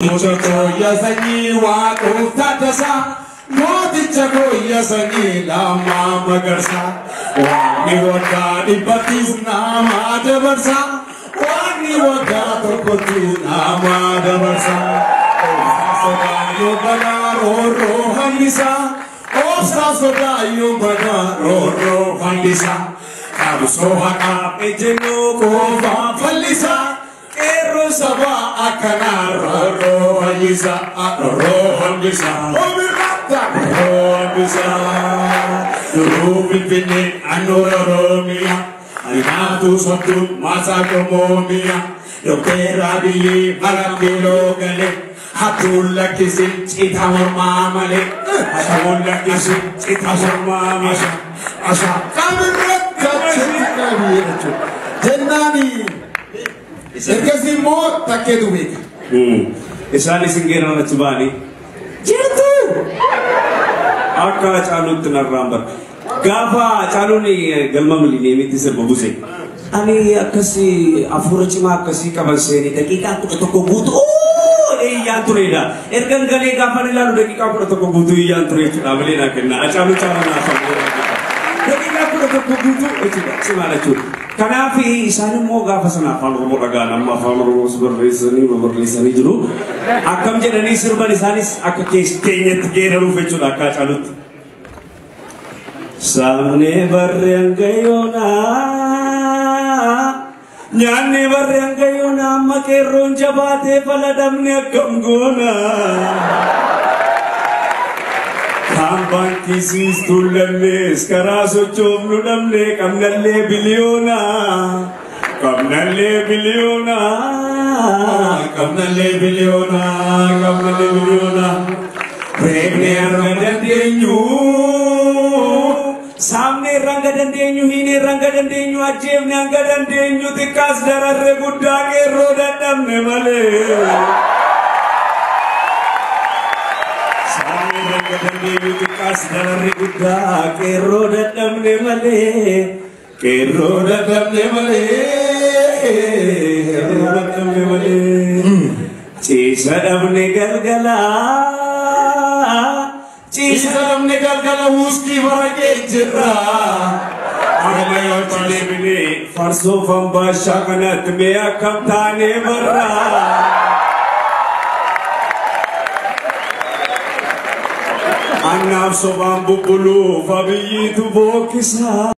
Mooticha kooyya sanyii Waaqoof Taaddasaa, mooticha kooyya sanyii Lammaa Magarsaa. Waaqni waggaa 100ttis nama dabarsaa, waaqni waggaa tokkotti nama dabarsaa. Obsaa sodaa yoo banaa roorroo hambisaa, obsaa sodaa yoo banaa roorroo hambisaa. Qabsoo haqaaf ejjennoo qofaa fallisaa. Qeerroo sabaa akkanaa roorroo hambisaa, roorroo hambisaa. Omirratta roorroo hambisaa. Duruu Finfinnee handhuura Oromiyaa. Hinaaftuu sobduun maasaa qomoomiyaa. Dokteer Abiyyi bara kiiloo galee. Hattuun lakkisin cita mormaa malee. Hattuun lakkisin cita mormaa malee. Asha qamirratti qabii jechuudha. Jennaani ergasii immoo takkeetu beeka. Isaanis hin geeran achi ba'anii. Jirtu! Akka Hacaaluutti narraan bara. Gaafa Hacaaluun galma Milineemitti sirba buse. Ani akkasii hafuura cimaa akkasii qaban seenee daqiiqaa 11 guutuu iyyaan turedha. Ergan galee gaafa ilaalu daqiiqaa 11 guutuu iyyaan ture jechuudha. Malee naa kenna. Hacaaluu caalaa naa ta'u. Daqiiqaa 11 guutuu jechuudha. Cimaa jechuudha. Kanaaf isaan immoo gaafa sana afaan Oromoo dhagaan amma afaan Oromoos barreessanii barreessanii jiru. Akkam jedhanii sirban isaanis akka keenyatti geeraruuf jechuudha akka Hacaaluutti. Saamnee barree hanga yoonaa, nyaanni barree hanga yoonaa, amma qeerroon jabaatee faladamne akkam goona. Kaan baankii siistuu lammees karaa sochoofnu dhabne, qabnallee biliyoona, qabnallee biliyoona, qabnallee biliyoona, qabnallee biliyoona. Reebnee hanga dandeenyu, saamnee hanga dandeenyu, hiinee hanga dandeenyu, ajjeefne hanga dandeenyu, xiqqaas dararre guddaa, qeerroo dadhabne malee. Saamnee hanga dandeenyu, xiqqaas dararre guddaa, qeerroo dadhabne malee. Qeerroo dadhabne malee. Qeerroo dadhabne malee. Ciisa dhabne galgala. Ciisa dhabne galgala, wuuskii baraqee jirra. Amma yoo deebinee farsoo fambaashaa kanatti mee akkam taanee barra. Annaaf sobaan bubbuluuf Abiyyiitu bookkisa.